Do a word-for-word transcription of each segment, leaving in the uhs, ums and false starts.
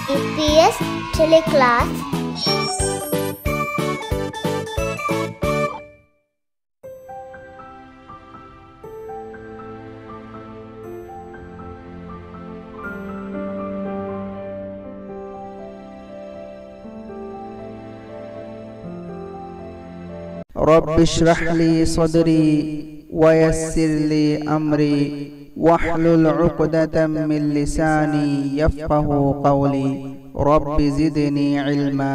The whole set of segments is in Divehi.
އީޕީއެސް ޓެލެކްލާސް. رب اشرح لي صدري ويسر لي أمري واحلل عقدة من لساني يفقهوا قولي. رب زدني علما.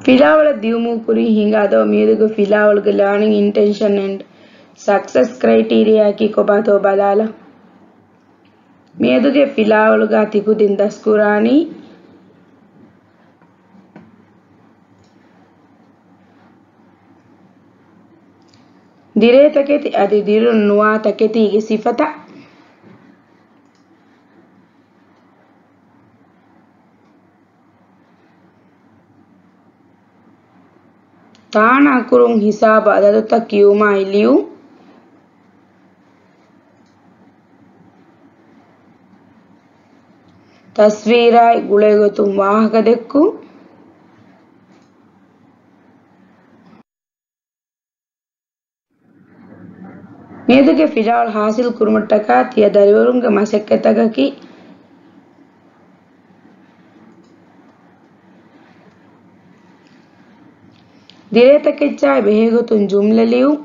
ފިލާވަޅަށް ދިޔުމުގެ ކުރިން ހިނގާދޯ މިއަދުގެ ފިލާވަޅުގެ learning intention and success criteriaއަކީ ކޮބާތޯ ބަލާލަ. މިއަދުގެ ފިލާވަޅުގަ ތިކުދިން ދަސްކުރާނީ ދިރޭ ތަކެތި އަދި ދިރުން ނުވާ ތަކެތީގެ ސިފަތައް. ތާނަ އަކުރުން ހިސާބު އަދަދުތައް ކިޔުމާއި ލިޔުން. ތަސްވީރާއި ގުޅޭ ގޮތުން ވާހަކަ ދެއްކުން. މިއަދުގެ ފިލާވަޅު ހާސިލް ކުރުމަށްޓަކާ ތިޔަ ދަރިވަރުންގެ މަސައްކަތްތަކަކީ، ދިރޭ ތަކެއްޗާއި ބެހޭގޮތުން ޖުމްލަ ލިޔުން.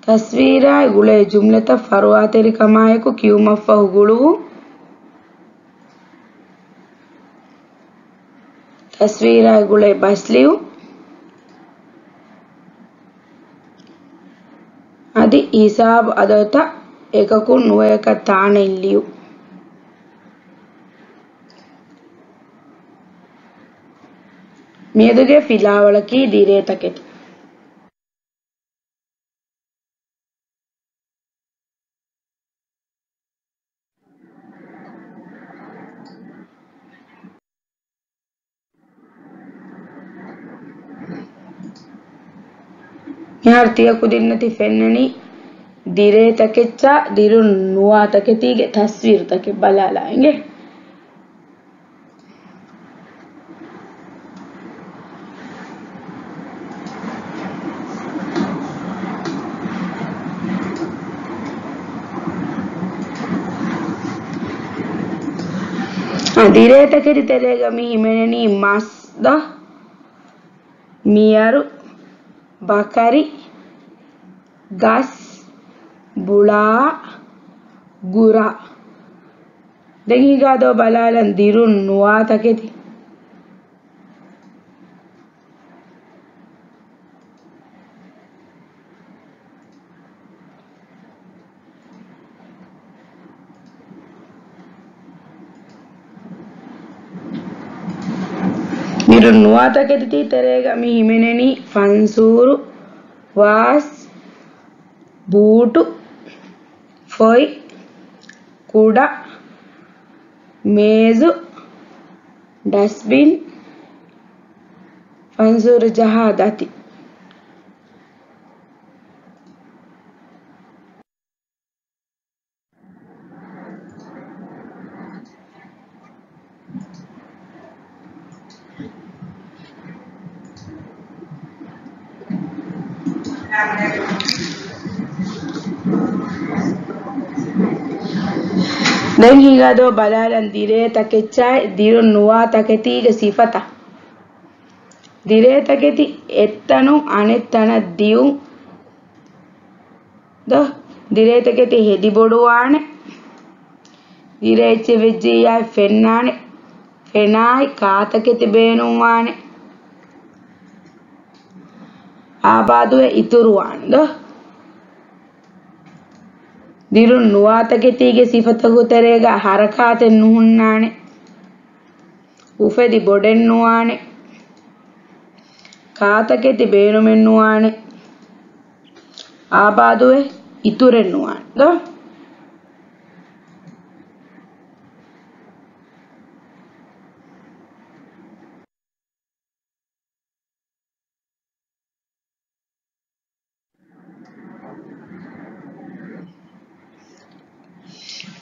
ތަސްވީރާއި ގުޅޭ ޖުމްލަތައް ފަރުވާތެރިކަމާއެކު ކިޔުމަށްފަހު ގުޅުވުން. ތަސްވީރާއި ގުޅޭ ބަސް ލިޔުން. އަދި ހިސާބު އަދަދުތައް އެކަކުން ނުވައެކަށް ތާނައިން ލިޔުން. މިއަދުގެ ފިލާވަޅަކީ ދިރޭ ތަކެތި. މިހާރު ތިޔަ ކުދިންނަށް ތި ފެންނަނީ ދިރޭ ތަކެއްޗާ ދިރުން ނުވާ ތަކެތީގެ ތަސްވީރުތަކެއް ބަލާލާ އިނގޭ. ދިރޭ ތަކެތި ތެރޭގަ މި ހިމެނެނީ މަސް ދޯ، މިޔަރު، ބަކަރި، ގަސް، ބުޅާ، ގުރާ. ދެން ހިނގާދޯ ބަލާލަން ދިރުން ނުވާ ތަކެތި. ދިރުން ނުވާ ތަކެތި ތެރޭގަ މި ހިމެނެނީ ފަންސޫރު، ވާސް، ބޫޓު، ފޮތް، ކުޑަ، މޭޒު، ޑަސްބިން، ފަންސޫރު ޖަހާ ދަތި. ދެން ހިނގާދޯ ބަލާލަން ދިރޭ ތަކެއްޗާއި ދިރުން ނުވާ ތަކެތީގެ ސިފަތައް. ދިރޭ ތަކެތި އެއްތަނުން އަނެއް ތަނަށް ދިޔުން. ދޯ، ދިރޭ ތަކެތި ހެދި ބޮޑުވާނެ. ދިރޭ އެއްޗެއް ވެއްޖިއްޔާ ފެންނާނެ. ފެނާއި ކާތަކެތި ބޭނުންވާނެ. އާބާދުވެ އިތުރުވާނެ ދޯ. ދިރުން ނުވާ ތަކެތީގެ ސިފަތަކު ތެރޭގަ ހަރަކާތެއް ނުހުންނާނެ. އުފެދި ބޮޑެއް ނުވާނެ. ކާތަކެތި ބޭނުމެއް ނުވާނެ. އާބާދުވެ އިތުރެއް ނުވާނެ ދޯ.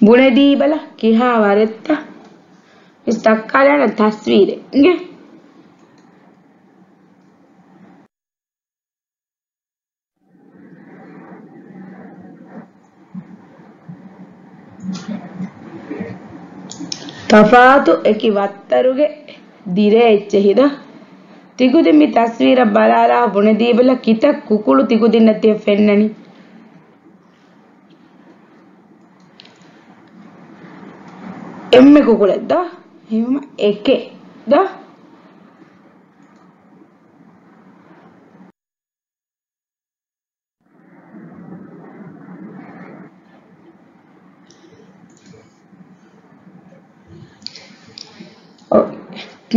ބުނެދީބަލަ ކިހާ ވަރެއްތަ؟ މިސް ދައްކާލާނަން ތަސްވީރެއް އިނގޭ. ތަފާތު އެކި ވައްތަރުގެ ދިރޭ އެއްޗެހި ދޯ. ތިކުދިން މި ތަސްވީރަށް ބަލާލާ ބުނެދީބަލަ ކިތައް ކުކުޅު ތިކުދިންނަށް ތިޔަ ފެންނަނީ؟ އެންމެ ކުކުޅެއް ދޯ؟ އެހެންވީމަ އެކެއް ދޯ؟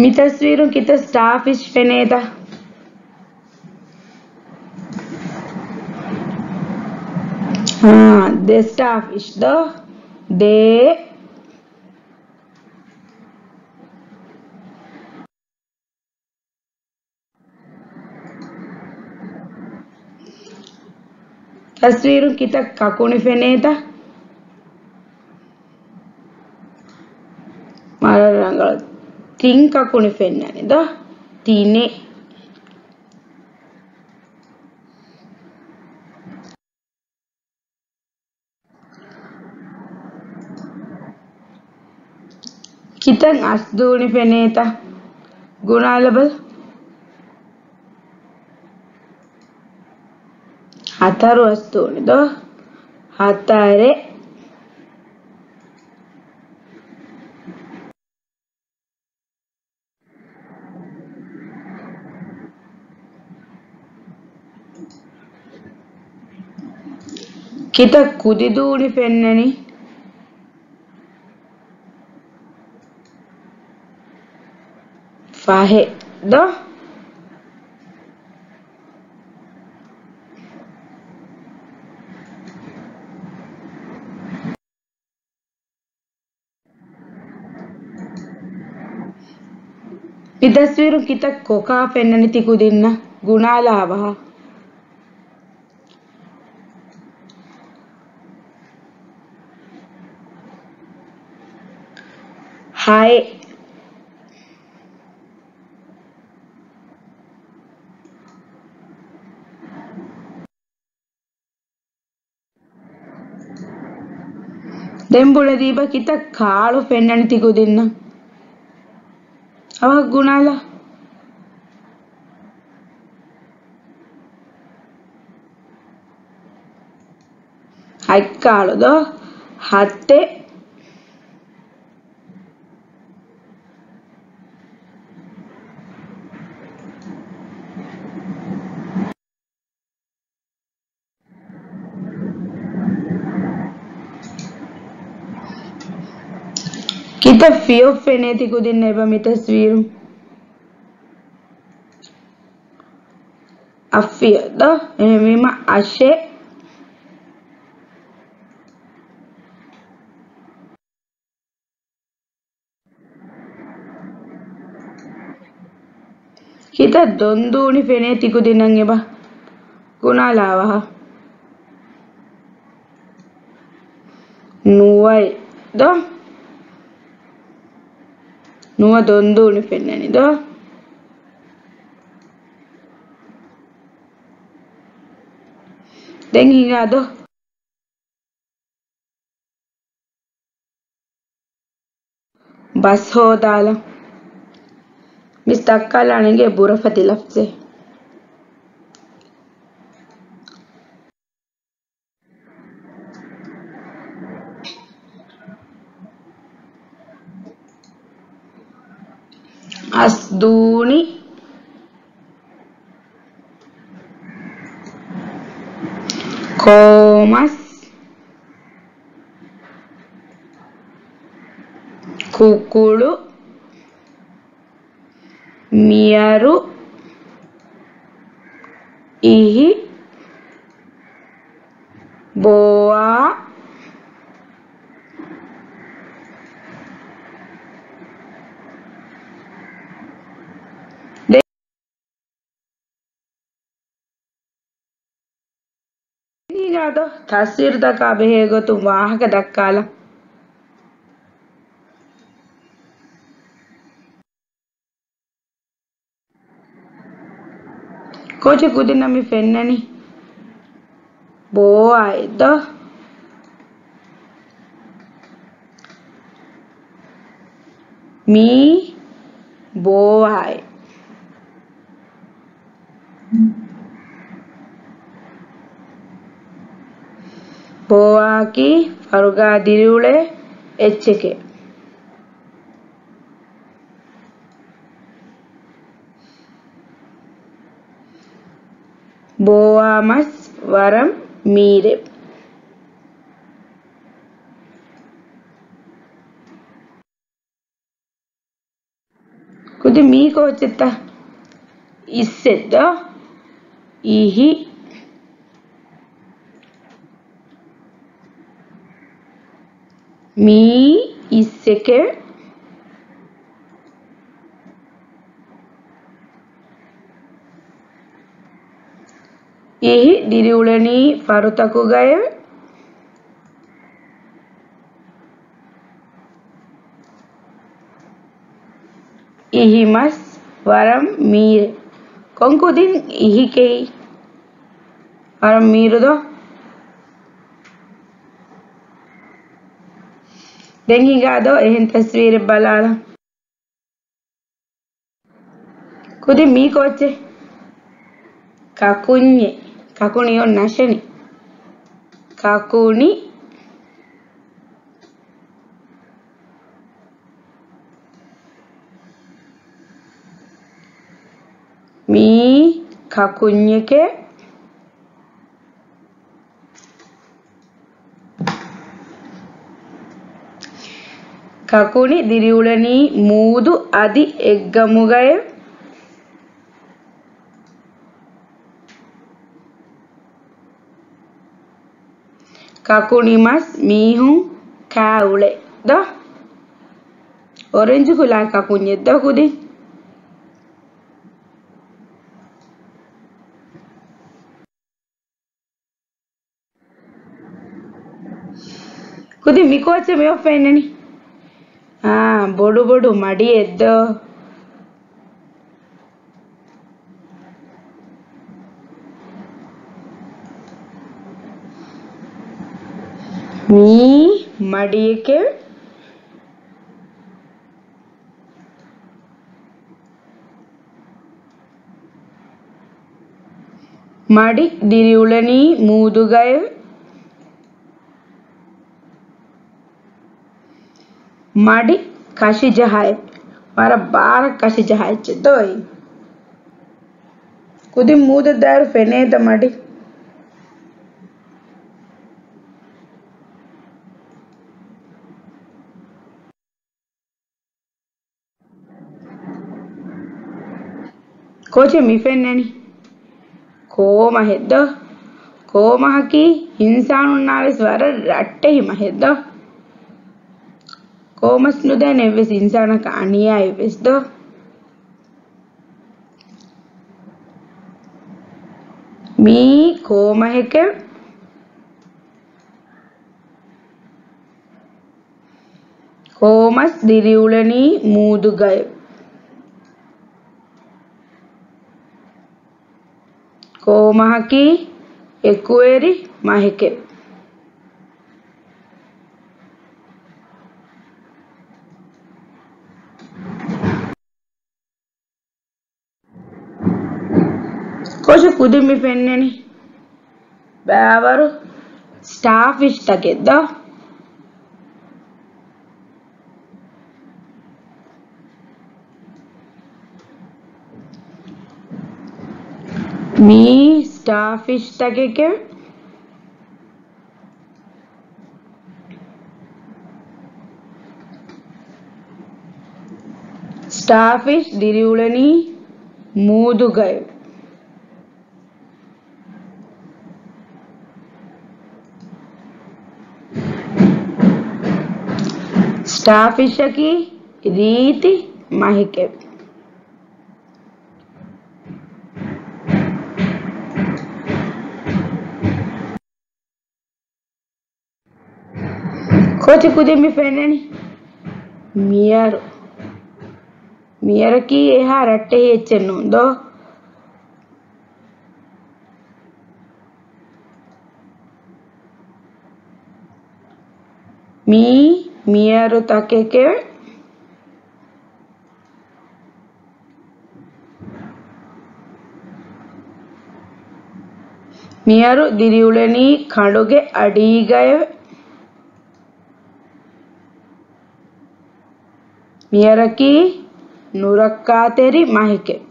މި ތަސްވީރުން ކިތައް ސްޓާ ފިޝް ފެނޭތަ؟ އާ، ދެ ސްޓާ ފިޝް ދޯ؟ ދޭ. ތަސްވީރުން ކިތައް ކަކުނި ފެނޭތަ؟ މަރަށް ރަނގަޅު. ތިން ކަކުނި ފެންނަނީ ދޯ؟ ތިނެއް. ކިތައް އަސްދޫނި ފެނޭތަ؟ ގުނާލަބަލަ. ހަތަރު އަސްދޫނި ދޯ؟ ހަތަރެއް. ކިތައް ކުދިދޫނި ފެންނަނީ؟ ފަހެއް ދޯ؟ މި ތަސްވީރުން ކިތައް ކޮކާ ފެންނަނީ ތި ކުދިންނަށް؟ ގުނާލާ އަވަހަށް. ހައެއް. ދެން ބުނެދީބަ ކިތައް ކާޅު ފެންނަނީ ތި ކުދިންނަށް؟ އަވަހަށް ގުނާލާ. ހަތް ކާޅު ދޯ؟ ހަތެއް. ކިތައް ފިޔޮއް ފެނޭ ތި ކުދިންނަށް އެބަ މި ތަސްވީރު؟ އަށް ފިޔޮއް ދޯ؟ އެހެންވީމަ އަށެއް. ކިތައް ދޮންދޫނި ފެނޭ ތި ކުދިންނަށް އެބަ؟ ގުނާލާ އަވަހަށް. ނުވައެއް ދޯ؟ ނުވަ ދޮންދޫނި ފެންނަނީ ދޯ؟ ދެން ހިނގާ ދޯ؟ ބަސް ހޯދާލަން. މިސް ދައްކާލާނެ އިނގޭ ބުރަފަތި ލަފްޒެއް. އަސްދޫނި، ކޯމަސް، ކުކުޅު، މިޔަރު، އިހި، ބޯވާ، ދެން ހިނގާ ދޯ؟ ތަސްވީރުތަކާ ބެހޭ ގޮތުން ވާހަކަ ދައްކާލަން. ކޯޗެ ކުދިންނަށް މި ފެންނަނީ ބޯއާއެއް ދޯ؟ މީ ބޯއާއެއް. ބޯއާއަކީ ފަރުގާ ދިރިއުޅޭ އެއްޗެކޭ. ބޯއާ މަސް ވަރަށް މީރޭ. ކުދި މީ ކޯޗެއްތަ؟ އިސްސެއް ދޯ؟ އިހި. މީ އިސްސެކޭ. އިހި ދިރިއުޅެނީ ފަރުތަކުގައެވެ. އިހި މަސް ވަރަށް މީރޭ. ކޮން ކުދިން އިހި ކެއީ؟ ވަރަށް މީރު ދޯ؟ ދެން ހިނގާ ދޯ އެހެން ތަސްވީރެއް ބަލާލަން. ކުދިން މީ ކޯޗެއް؟ ކަކުންޏެއް. ކަކުނި އޮންނަށެނި. ކަކުނި. މީ ކަކުންޏެކޭ. ކަކުނި ދިރިއުޅެނީ މޫދު އަދި އެއްގަމުގައެވެ. ކަކުނި މަސް މީހުން ކާ އުޅޭ ދޯ؟ އޮރެންޖު ކުލާ ކަކުންޏެއް ދޯ ކުދިން؟ ކުދިން މި ކޯޗެއް މި އޮފެންނަނީ؟ އާ، ބޮޑު ބޮޑު މަޑިއެއް ދޯ؟ މީ މަޑިއެކެވެ. މަޑި ދިރިއުޅެނީ މޫދުގައެވެ. މަޑި ކަށިޖަހާ އެއް، ވަރަށް ބާރަށް ކަށިޖަހާ އެއްޗެއް ދޯ އެއީ. ކުދިން މޫދަށް ދާއިރު ފެނޭތަ މަޑި؟ ކޯޗެއް މި ފެންނަނީ؟ ކޯމަހެއް ދޯ؟ ކޯމަހަކީ އިންސާނުންނާވެސް ވަރަށް ރައްޓެހި މަހެއް ދޯ؟ ކޯމަސް ނުދޭނެ އެއްވެސް އިންސާނަކަށް އަނިޔާއެއްވެސް ދޯ؟ މީ ކޯމަހެކެވެ. ކޯމަސް ދިރިއުޅެނީ މޫދުގައެވެ. ކޯމަހަކީ އެކުވެރި މަހެކެވެ. ކޯޗެއް ކުދިން މި ފެންނަނީ؟ ބައިވަރު ސްޓާފިޝްތަކެއް ދޯ؟ މީ ސްޓާފިޝްތަކެކެވެ. ސްޓާފިޝް ދިރިއުޅެނީ މޫދުގައެވެ. ސްޓާފިޝަކީ ރީތި މަހެކެވެ. ކޯޗެއް ކުދިން މި ފެންނަނީ؟ މިޔަރު. މިޔަރަކީ އެހާ ރައްޓެހި އެއްޗެއް ނޫން ދޯ؟ މީ މިޔަރު ތަކެކެވެ. މިޔަރު ދިރިއުޅެނީ ކަނޑުގެ އަޑީގައެވެ. މިޔަރަކީ ނުރައްކާތެރި މަހެކެވެ.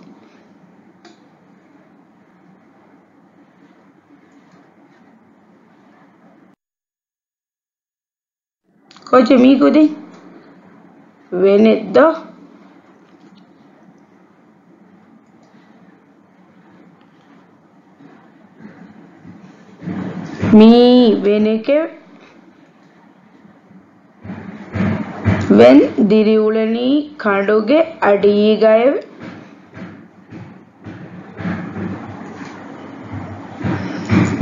ކޯޗެއް މީ ކުދިން؟ ވެނެއް ދޯ؟ މީ ވެނެކެވެ. ވެން ދިރިއުޅެނީ ކަނޑުގެ އަޑީގައެވެ.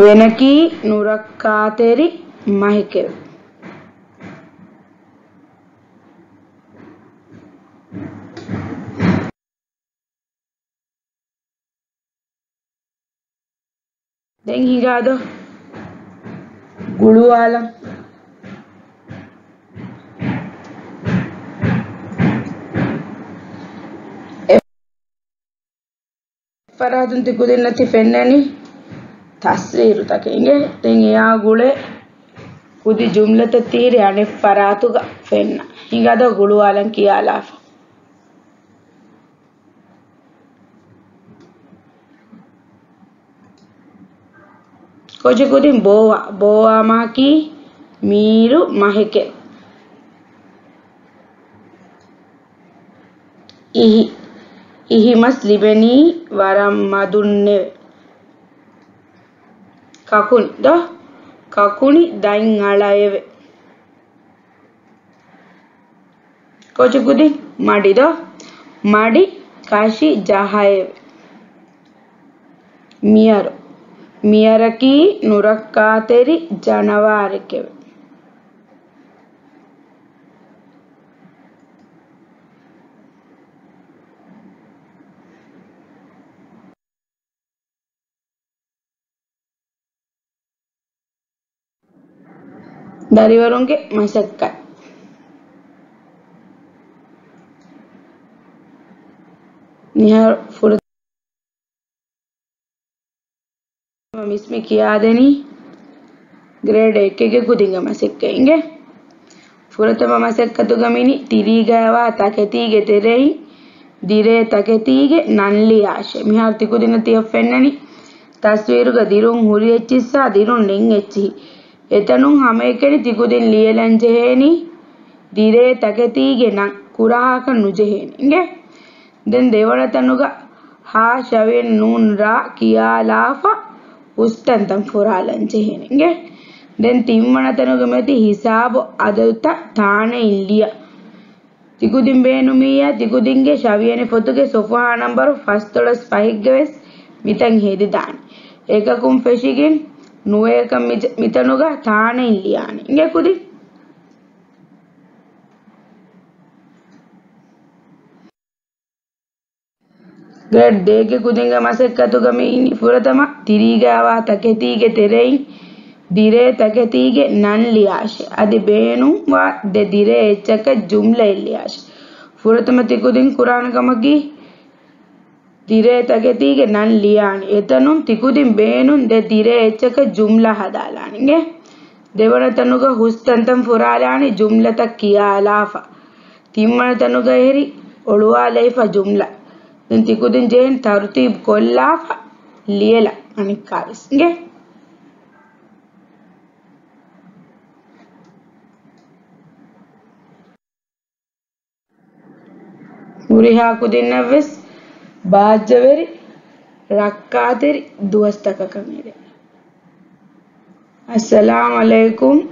ވެނަކީ ނުރައްކާތެރި މަހެކެވެ. ދެން ހިނގާދޯ ގުޅުވާލަން. އެއްފަރާތުން ތިކުދިންނަށް ތި ފެންނަނީ ތަސްވީރުތަކެއް އިނގޭ. ދެން އެއާ ގުޅޭ ކުދި ޖުމްލަތައް ތިހިރީ އަނެއް ފަރާތުގަ ފެންނަ. ހިނގާދޯ ގުޅުވާލަން ކިޔާލާފަ. ކޯޗެއް ކުދިން ބޯވާ. ބޯވާ މަހަކީ މީރު މަހެކެވެ. އިހި. އިހި މަސް ލިބެނީ ވަރަށް މަދުންނެވެ. ކަކުނި ދޯ؟ ކަކުނި ދަތް އަޅައެވެ. ކޯޗެއް ކުދިން؟ މަޑި ދޯ؟ މަޑި ކަށި ޖަހައެވެ. މިޔަރު. މިޔަރަކީ ނުރައްކާތެރި ޖަނަވާރެކެވެ. ދަރިވަރުންގެ މަސައްކަތް. މިހާރު ފުރަތަމަ މިސް މި ކިޔާދެނީ ގްރޭޑް އެކެއްގެ ކުދިންގެ މަސައްކަތް އިނގޭ. ފުރަތަމަ މަސައްކަތުގަ މިނި ތިރީގައިވާ ތަކެތީގެ ތެރެއިން ދިރޭ ތަކެތީގެ ނަން ލިޔާށޭ. މިހާރު ތިކުދިންނަށް ތިޔަ ފެންނަނީ ތަސްވީރުގަ ދިރުން ހުރި އެއްޗިއްސާ ދިރުން ނެތް އެއްޗިހި. އެތަނުން ހަމައެކަނި ތިކުދިން ލިޔެލަން ޖެހޭނީ ދިރޭ ތަކެތީގެ ނަން، ކުރަހާކަށް ނުޖެހޭނެ އިނގޭ. ދެން ދެވަނަ ތަނުގަ ހާ ޝަވިޔަނި ނޫން ރާ ކިޔާލާފަ ހުސް ތަންތަން ފުރާލަން ޖެހޭނެ އިނގޭ. ދެން ތިންވަނަ ތަނުގަ މިއޮތީ ހިސާބު އަދަދުތައް ތާނައިން ލިޔަ. ތިކުދިން ބޭނުމިއްޔާ ތިކުދިންގެ ޝަވިޔަނި ފޮތުގެ ސޮފުހާ ނަންބަރު ފަސްދޮޅަސް ފަހެއްގަ ވެސް މިތަން ހެދިދާނެ. އެކަކުން ފެށިގެން ނުވަޔަކަށް މި-، މިތަނުގަ ތާނައިން ލިޔާނެ. އިނގޭ ކުދިން. ގްރޭޑް ދޭގެ ކުދިންގެ މަސައްކަތުގަ މި އިނީ ފުރަތަމަ ތިރީގައިވާ ތަކެތީގެ ތެރެއިން ދިރޭ ތަކެތީގެ ނަން ލިޔާށޭ. އަދި ބޭނުންވާ ދެ ދިރޭ އެއްޗަކަށް ޖުމްލައެއް ލިޔާށޭ. ފުރަތަމަ ތިކުދިން ކުރާނެ ކަމަކީ ދިރޭ ތަކެތީގެ ނަން ލިޔާނީ. އެތަނުން ތިކުދިން ބޭނުން ދެ ދިރޭ އެއްޗަކަށް ޖުމްލަ ހަދާލާނެ އިނގޭ. ދެވަނަ ތަނުގަ ހުސް ތަންތަން ފުރާލާނީ ޖުމްލަތައް ކިޔާލާފަ. ތިންވަނަ ތަނުގައި ހުރި އޮޅުވާލައިފަ ޖުމްލަ. ދެން ތިކުދިން ޖެހެން ތަރުތީބު ކޮށްލާފަ ލިޔެލަ އަނެއްކާ ވެސް އިނގޭ. ހުރިހާ ކުދިންނަށްވެސް ބާއްޖަވެރި ރައްކާތެރި ދުވަސްތަކަކަށް އެދެން. އައްސަލާމް ޢަލައިކުމް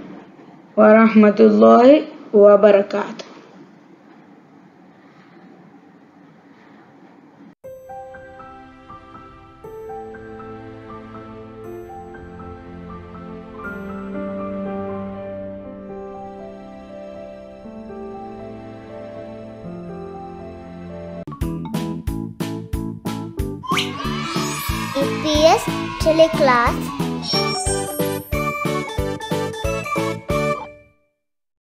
ވަރަޙްމަތުﷲި ވަބަރަކާތު. އީޕީއެސް ޓެލެކްލާސް.